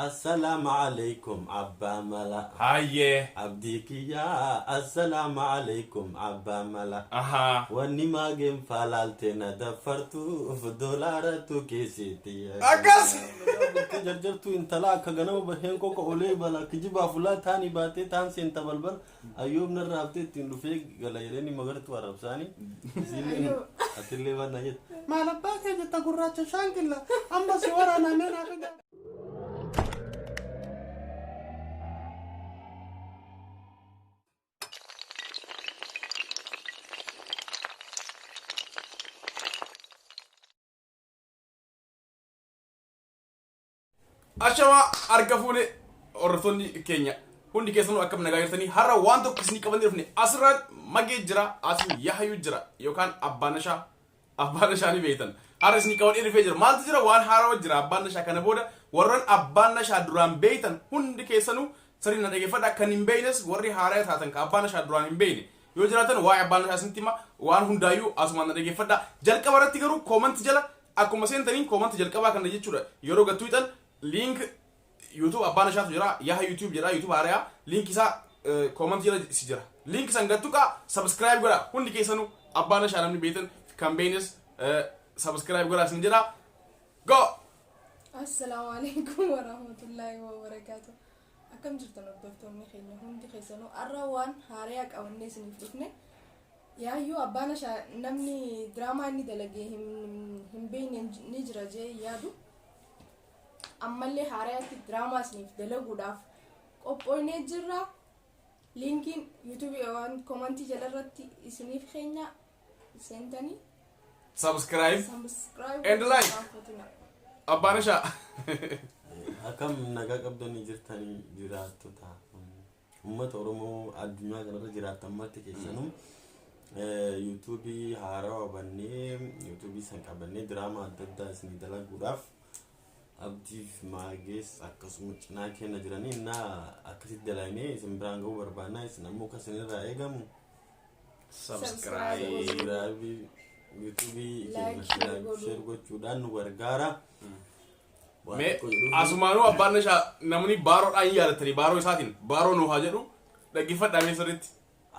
Assalaamu alaikum abbaa mala. Hayyee. Abdii kiyyaa, assalaamu alaikum abbaa mala. Ahaa. Wanni maageen faalaaltee na daffartuuf doolaaratu keessitti. Akkas. Bultee jarjartuu intalaa akka ganama baheen qoqa olee bala kijibaa fulaa taanii baatee taan seenta balbala ayyoob narra haftee ittiin dhufee gala jedhanii magartuu arrabsaanii. Isiillee atillee waan na jette. Maal abbaa kee jetta gurraacha shaangilla amma si waraanaa mee naa fida. Ashamaa, harka fuune hordoftoonni keenya hundi keessanuu, akkam nagaa jirtanii? Har'a waan tokko isinii qabannee dhufne. Asirraan Magee jira, asiin Yahayyuu jira, yookaan Abbaan Nashaa. Abbaan Nashaa ni beektan. Har'a isinii qabannee dhufee jira. Maaltu jira? Waan haarawaa jira. Abbaan Nashaa kana booda warran Abbaan Nashaa duraan beektan hundi keessanuu sirrii na dhaggeeffadha. Kan hin beeknes, warri haaraa taatan, kan Abbaan Nashaa duraan hin beekne yoo jiraatan, waa'ee Abbaan Nashaa isinitti hima. Waan hundaayyuu asumaan na dhaggeeffadha. Jalqaba irratti garuu comment jala akkuma seentaniin, comment jalqabaa kana jechuudha, yeroo gattuu hixan link YouTube Abbaan Nashaatu jira, Yaha YouTube jedha, YouTube haarayaa link isaa comment jala si jira. Link san gattuqaa, subscribe godha. Hundi keessanuu Abbaan Nashaa namni beektan, kan beeknes subscribe godha isin jedha. Go! Assalaamu alaikum warahmatullaahi wabarakaatu. Akkam jirtan hordoftoonni keenya hundi keessanuu? Har'a waan haarayaa qabannee isiniif dhufne. Yaayyuu Abbaan Nashaa namni diraamaa inni dalagee hin beekne ni jira jee yaadu. Ammallee haarayaatti diraamaa isiniif dalaguudhaaf qophooynee jirra. Linkiin YouTubeii waan commentii jalarratti isiniif keenya, seentanii subscribe subscribe and like. Abbaan Nashaa. Akkam nagaa qabdanii jirtanii, jiraattota uummata Oromoo addunyaa kanarra jiraattan marti keessanuu? YouTubeii haarawaa bannee, YouTubeii san qabannee diraamaa adda addaa isinii dalaguudhaaf Abdiif Maagees akkasuma cinaa keenya jiranii innaa akkasitti dalagnee isin biraan ga'uu barbaannaa. Isin ammoo akka isinirraa eegamu subscribe, subscribe, YouTubeii like, keenya share godhuu. Share gochuudhaan nu gargaara. Waan Mee tokko jedhuuf asumaanuu Abbaan Nashaa namni baaroodhaan yaadattanii baaroo isaatiin baaroo nuu haa jedhu, dhaggeeffadhaa mee sirriitti.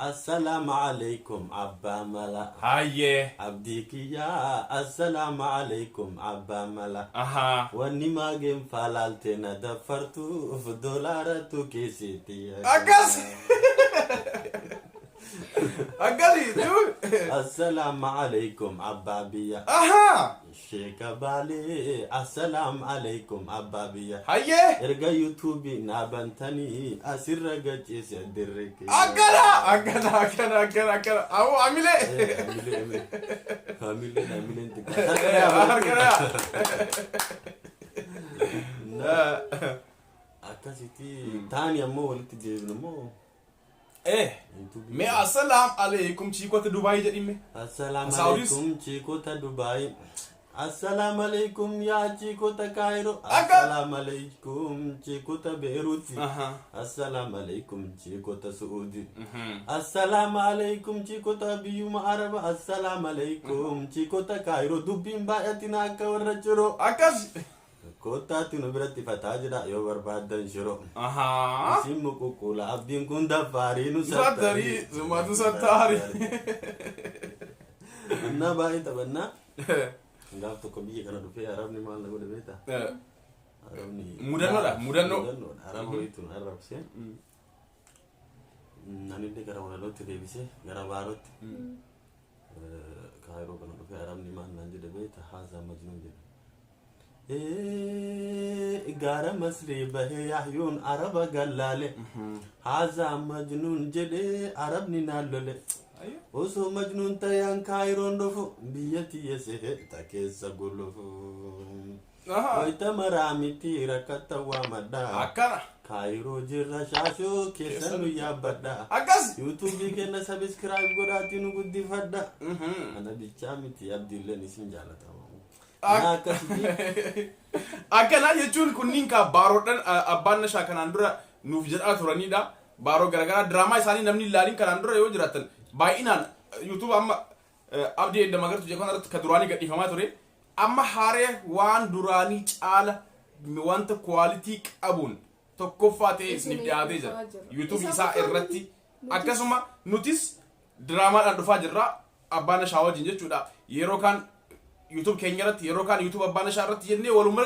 Assalaamu alaikum abbaa mala. Hayyee. Abdii kiyyaa, assalaamu alaikum abbaa mala. Ahaa. Wanni maageen faalaaltee na daffartuuf doolaaratu keessitti. Akkas. Akkasi. Assalaamu alaikum abbaa biyya. Ahaa. Sheeka Baalee, assalaamu alaikum abbaa biyya. Hayyee. Erga YouTubeii naa bantanii asirra gachiise dirri kiyya. Akkana. Akkana akkana akkana akkana. Awoo amilee. Amilee, amilee. Amileen, amileen xiqqaa. Harkana. Akkasitti taani ammoo walitti deebinu immoo YouTubeii. Mee assalaam alaikum chiikota Dubaayii jedhime. Assalaamu Saudis. alaikum chiikota Dubaay. Assalaamu alaikum yaa chiikota Kaayiroo. Akka. Assalaamu alaikum chiikota Beeruuti. Assalaamu alaikum chiikota Su'uudi. Assalaamu alaikum chiikota biyyuma Araba. Assalaamu alaikum chiikota Kaayiroo. Dubbiin baay'atina akka warra ciroo. Akkas. Koottaatti nu biratti fataa jira yoo barbaaddan shiroo. Ahaa. Isin muquqqula abdiin kun daffaarii nu Sattarii, sumatu sattaari. Innaa baay'ee taphannaa. Gaaf tokko biyya kana dhufee arabni maal na godhe beektaa? Arabni. Mudannoodha, mudannoo. Mudannoodha. Araba wayiitu na arrabse. Anillee gara walalootti deebisee, gara baarootti. Kaayiroo kana dhufee arabni maal naan jedhe beektaa? "Haazaa majnuun" jedhe. Gaara Masrii bahee Yahyuun araba gallaale. "Haazaa majnuun" jedhee arabni naan lole. Osoo majnuun ta'een Kaayiroon dhufu, biyya tiyya sehee ta keessa gulufu. Wayita maraa miti rakkatta waamadha. Akkana. Kaayiroo jirra, shaashoo keessa nu yaabbadha. Akkas. YouTubeii keenya subscribe godhaatii nu guddifadha. Ana bichaa miti, Abdiilleen isin jaalata. Naa akkasitti. Akkana jechuun kunniin kaa baaroodhaan Abbaan Nashaa kanaan dura nuuf jedhaa turanidha. Baaroo garaagaraa diraamaa isaanii namni ilaaliin kanaan dura yoo jiraatan, baay'inaan YouTube amma Abdii Edda Magartu jedhu kanarratti ka duraanii gadhiifamaa ture. Amma haaree waan duraanii caala Wanta quality qabuun tokkoffaa ta'e isiniif Isiniif dhiyaatee jira. dhufaa jira. YouTube Isa isaa qofaa irratti miti. Akkasuma nutis diraamaadhaan dhufaa jirra Abbaa Nashaa wajjin jechuudha. Yeroo kaan YouTube keenya irratti, yeroo kaan YouTube Abbaa Nashaa irratti jennee waluma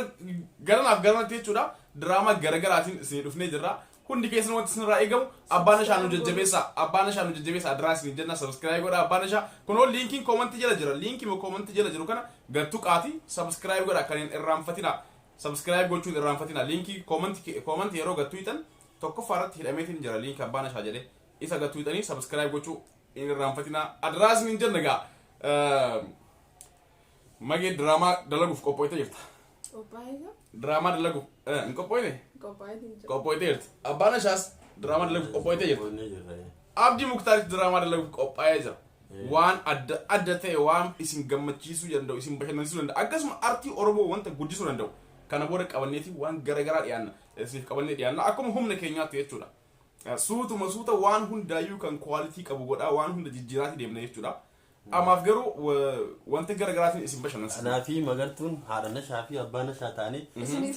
garanaaf garanatti jechuudha. Diraamaa garagaraatiin isinii dhufnee jirra. Hundi keessan wanti isinirraa eegamu Abbaa Nashaa nu jajjabeessa. Abbaa Nashaa nu jajjabeessa, adiraa isin jenna, subscribe godha Abbaa Nashaa. Kunoo liinkiin koomantii jala jira. Liinkii koomantii jala jiru kana gattuqaati subscribe godha, kan hin irraanfatina. Subscribe gochuun irraanfatina. Liinkii koomantii yeroo gattuu hiixan tokkoffaa irratti hidhameetiin jira liinkii Abbaa Nashaa jedhee. Isa gattuu hiixanii subscribe gochuu hin irraanfatina. Adiraa isin jenna gaa. Magee, diraamaa dalaguuf qophooytee jirta. Qophaa'ee jira. Diraamaa dalaguuf hin qophooyne? Qophaa'ee jira. Qophooytee jirti. Abbaan Nashaas diraamaa dalaguuf qophooytee jirti. Qophoonnee jirra. Abdii Muktaaris diraamaa dalaguuf qophaa'ee jira. Waan adda adda ta'e, waan isin gammachiisuu danda'u, isin bashannansiisuu danda'u, akkasuma artii Oromoo wanta guddisuu danda'u. Kana booda qabanneeti waan garaagaraa dhiyaanna. Isiniif qabannee dhiyaanna akkuma humna keenyaatti jechuudha. Suutuma suuta waan hundaayyuu kan quality qabu godhaa, waan hunda jijjiiraatii deemna jechuudha. Ammaaf garuu wanta garaagaraatiin isin bashannansiisa. Anaa fi Magartuun haadha Nashaa fi abbaa Nashaa ta'anii Isinii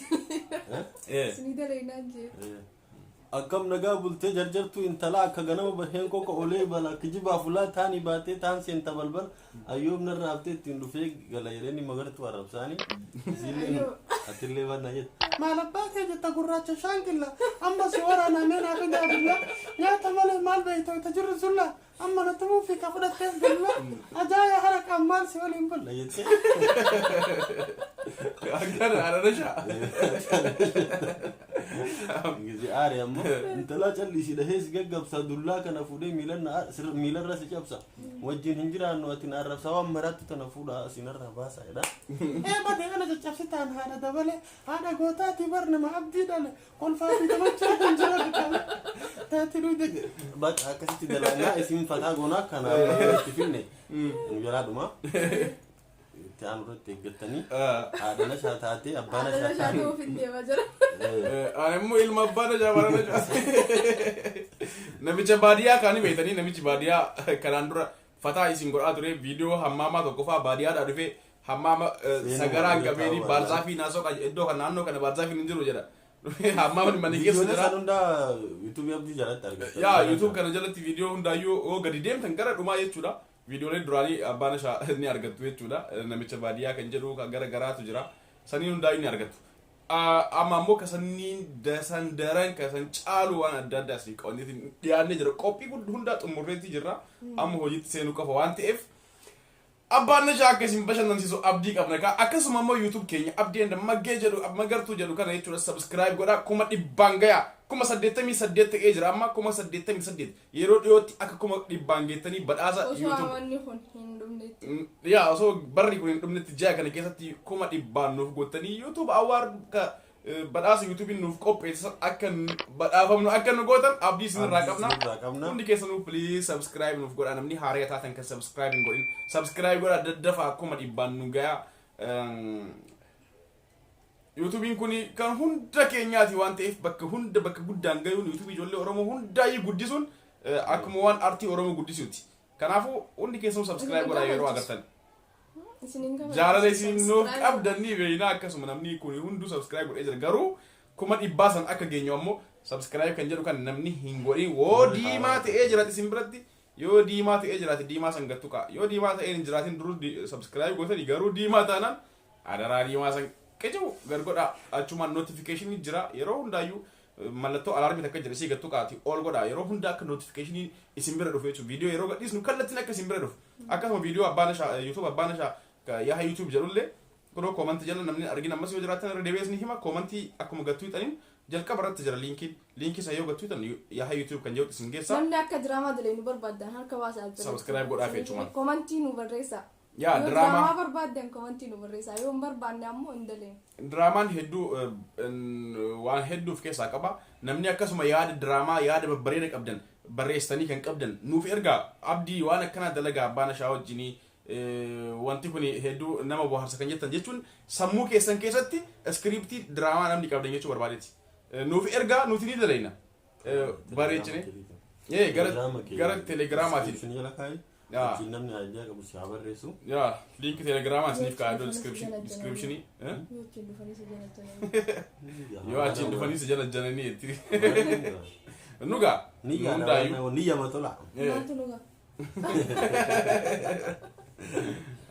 isinii dalaynaan jee. Akkam nagaa bultee jarjartuu intalaa, akka ganama baheen qoqa olee bala kijibaa fulaa taanii baatee taan seenta balbal ayyoob narra haftee ittiin dhufee gala jedhanii Magartuu arrabsaanii, isiillee atillee waan na jette. Maal abbaa kee jetta gurraacha shaangilla, amma si waraana meenaa fi daabilla, nyaata malee maal beeyta ta jirru sulla, amma na tumuu fi ka fudhatteef billa, ajaaya haraqaan maal si waliin bulla. Na jettee. Akkana haadha Nashaa. Gisee aare ammoo intalaa callisii dhahee si gaggabsa, dullaa kana fuudhee miilarra si cabsa, wajjin hin jiraannu, ati na arrabsa, waan maraatti tana fuudha asinarra baasa jedha. Ee badee kana caccabsitaan haadha dabale, haadha gootaati bar nama abdii dhale, kolfaa fi taphachaa hin jira qabe taati dhude. Bakka akkasitti dalagnaa isin fataa goonaa, kana amma itti finne nu jalaa dhuma itti aanu irratti eeggattanii haadha Nashaa taatee abbaa Haadha Nashaa Nashaa taatee. ta'uuf hin deemaa jira. Ani immoo ilma abbaa Nashaa bara Nashaa. Namicha baadiyyaa kaanii beektanii, namichi baadiyyaa kanaan dura fataa isin godhaa ture, viidiyoo hammaamaa tokko fa'aa baadiyyaadhaa dhufee hammaama Seenuu sagaraan waliin qabeeni taa'uu. Baarzaafii naasoo iddoo kana, naannoo kana baarzaafii hin jiru jedha. Hammaamni mana keessa Viidiyoolee jira. san hundaa yuutuubii Abdii jalatti argatta. Yaa, YouTube kana jalatti viidiyoo hundaayyuu yoo gadi deemtan gara dhumaa jechuudha. Viidiyoolee duraanii Abbaa Nashaa ni argattu jechuudha. Namicha baadiyyaa kan jedhu kan gara garaatu jira. Saniin hundaayyuu ni argattu. Amma ammoo kasanniin dasan daran kasan caalu waan adda addaa isin qabanneetiin dhiyaannee jira. Qophii hundaa xumurreetti jirra. Amma hojiitti seenuu qofa waan ta'eef Abbaan Nashaa akka isin bashannansiisu abdii qabna kaa. Akkasuma immoo YouTube keenya Abdii and Maggee jedhu, Magartuu jedhu kana jechuudha, subscribe godhaa, 100,000 gayaa. 88,000 ta'ee jira amma, 88,000. Yeroo dhiyootti akka 100,000 geettanii badhaasa Osoo YouTube amanni kun hin dhumnetti. Yaa, osoo barri kun hin dhumnetti ji'a kana keessatti 100,000 nuuf gootanii YouTube award ka badhaasa YouTubein nuuf qopheessan akka badhaafamnu akka nu gootan abdii isinirraa Abdii qabna. isinirraa qabna. Hundi keessanuu please subscribe nuuf godhaa. Namni haaraa taatan kan subscribe hin godhin subscribe godhaa, daddafaa 100,000 nu gayaa. YouTubein kun kan hunda keenyaati waan ta'eef bakka hunda bakka guddaan gayuun YouTube ijoollee Oromoo hundaayyuu guddisuun akkuma waan artii Oromoo guddisuuti. Kanaafuu hundi keessanuu subscribe godhaa yeroo agartan. Isiniin kabaja. Jaalala isin nuuf Subscribe. qabdan ni beekna. Akkasuma namni kun hunduu subscribe godhee jira, garuu 100,000 san akka geenyu ammoo subscribe kan jedhu kan namni hin godhin woo diimaa ta'ee jiraate isin biratti, yoo diimaa ta'ee jiraate diimaa san gattu ka'a. Yoo diimaa ta'ee hin jiraatin duruu subscribe gootanii garuu diimaa taanaan adaraa diimaa san qicu gad godhaa. Achumaan notification jira, yeroo hundaayyuu mallattoo alarmii takka jira, isii gattu kaati ol godhaa, yeroo hunda akka notification isin bira dhufu jechuudha. Viidiyoo yeroo gadhiisnu kallattiin akka isin bira dhufu. Akkasuma viidiyoo Abbaa Nashaa, YouTube Abbaa Nashaa yaha YouTube jedhullee kunoo koomantii jala namni argina. Ammas yoo jiraatan irra deebi'ee isin hima, koomantii akkuma gattuu hixaniin jalqaba irratti jira liinkiin. Liinkii isa yoo gattuu hixan yaha YouTube kan jedhutti isin geessa. Namni akka diraamaa dalee nu barbaaddan harka baasaa jira. Subscribe godhaaf jechumaan. Komantii nu barreessaa. Yaa, Yoo diraamaa diraamaa barbaaddan komantii nu barreessaa. Yoo hin barbaanne ammoo hin daleen. Diraamaan hedduu waan hedduu of keessaa qaba. Namni akkasuma yaada diraamaa, yaada babbareeda qabdan barreessitanii kan qabdan nuuf ergaa. Abdii waan akkanaa dalagaa Abbaa Nashaa wajjinii, wanti kun hedduu nama bohaarsa kan jettan jechuun sammuu keessan keessatti iskiriiptii diraamaa namni qabdan jechuu barbaadeeti. Nuuf ergaa, nuti ni dalayna. Bareechine. Gara telegiraamaatiin. Jala kaa'i. Yaa. Achiin namni idea qabu si haa barreessu. Yaa, liinkii telegiraamaa isiniif kaa'aa iddoo Yoo achiin dhufanii si descriptionii. Yoo achiin dhufanii si jalajjananii. Yoo achiin dhufanii si jalajjananii itti. Nugaa. Ni Nu hundaayyuu. yaada ni yama tola. Maaltu nugaa?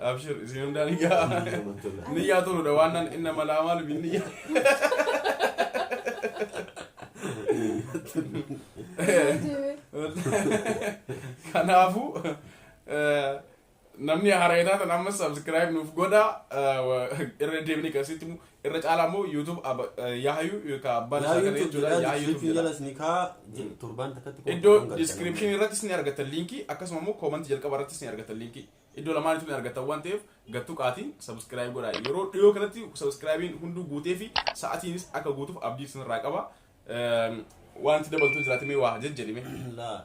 Abshir isin hundaa ni gaa. Ni yama tola. Niyyaa toludha waan nan inna malaa maalu bin niyyaa. Kanaafuu namni haaraa taatan amma subscribe nuuf godha irra deemnee akkasitti immoo irra caalaa immoo YouTube Yahayu yookaan abbaan isaa kana jechuudha Yahayu YouTube jedha. Jalas ni kaa torbaan takkatti Iddoo description irrattis ni argattan liinkii akkasuma immoo comment jalqaba irrattis ni argattan liinkii iddoo lamaanitu ni argattan waan ta'eef gattuu qaatiin subscribe godha yeroo dhiyoo kanatti subscribein hunduu guutee fi sa'aatiinis akka guutuuf abdii isinirraa qaba. Wanti dabaltuu jiraate mee waa jejjedhime. Laa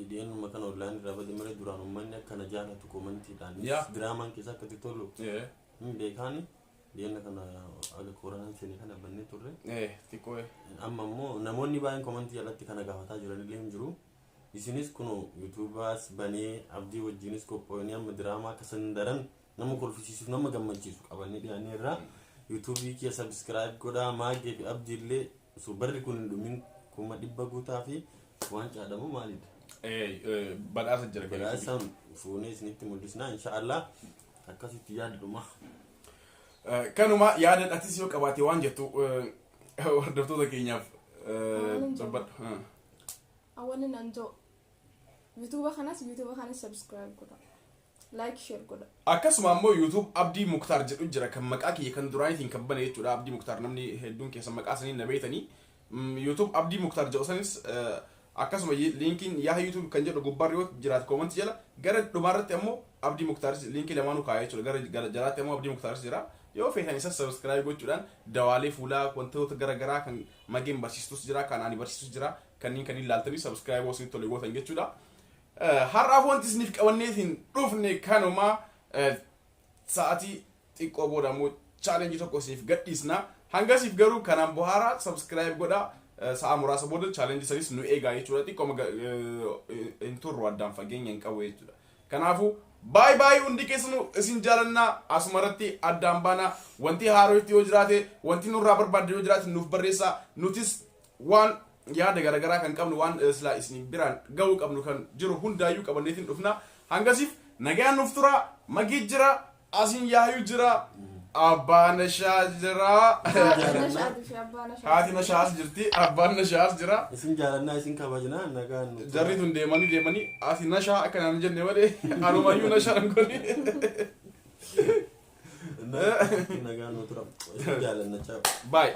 dhiyeenuma kana online irraa bade malee duraan uummanni akkana jaalatu commentiidhaan diraamaan keessa akkatti tolu hin beekaani dhiyeenya kana aga koronaan seenee kana bannee turre. Xiqqoo. Amma immoo namoonni baay'een commentii jalatti kana gaafataa jiranillee hin jiru. Isinis kunoo yuutuubaas banee abdii wajjinis qophoonee amma diraamaa akka san daran nama kolfisiisuuf nama gammachiisu qabannee dhiyaannee irraa yuutuubii kiyya subscribe godhaa maagee fi abdii illee osoo barri kun hin dhumin 100,000 guutaa fi waan caadhamu maalidha? Badhaasa jira. Badhaasa fuunee isinitti mul'isna inshaallah akkasitti yaadadhuma. Kanuma yaada atis yoo qabaate waan jettu hordoftoota keenyaaf dubbadhu. Awwalli nan jiru. YouTube kanas subscribe godha. Like share godha. Akkasuma ammoo YouTube Abdii Muktaar jedhu jira kan maqaa kiyya kan duraaniitiin kan bane jechuudha. Abdii Muktaar namni hedduun keessa maqaa sanii na beektanii. YouTube Abdii Muktaar jedhu sanis akkasuma liinkiin yaa YouTube kan jedhu gubbaarra yoo jiraate commentii jala gara dhumaarratti ammoo Abdii Muktaaris liinkii lamaanuu kaa'ee jechuudha. Gara jalaatti ammoo Abdii Muktaaris jira. Yoo feetan isa subscribe gochuudhaan dawaalee fuulaa wantoota gara garaa kan mageen barsiistus jira kan ani barsiisus jira kanneen kanneen ilaaltanii subscribe osoo tole gootan jechuudha. Har'aaf wanti isiniif qabanneetiin dhufne kanuma sa'aatii xiqqoo booda immoo challenge tokko isiniif gadhiisna. Hangasiif garuu kanaan bohaaraa subscribe godhaa. Sa'a muraasa booda challenge sanis nu eegaa jechuudha. Xiqqoo hin turru addaan fageenya hin qabu jechuudha. Kanaafuu baay baay hundi keessanuu isin jaalannaa asuma irratti addaan baana wanti haarootti yoo jiraate wanti nurraa barbaadde yoo jiraate nuuf barreessaa nutis waan yaada garaagaraa kan qabnu waan silaa isin biraan ga'uu qabnu kan jiru hundaayyuu qabanneetiin dhufna hangasiif nagaan nuuf tura magii jira asiin yaayuu jira abbaan nashaa jira haati nashaas jirti abbaan nashaas jira Isin jaalannaa isin kabajnaa nagaan nu tura. Jarri tun deemanii deemanii ati nashaa akka naan jenne malee anumayyuu nashaa hin godhi. Nagaan nu tura. Isin jaalanna ciao. Bye.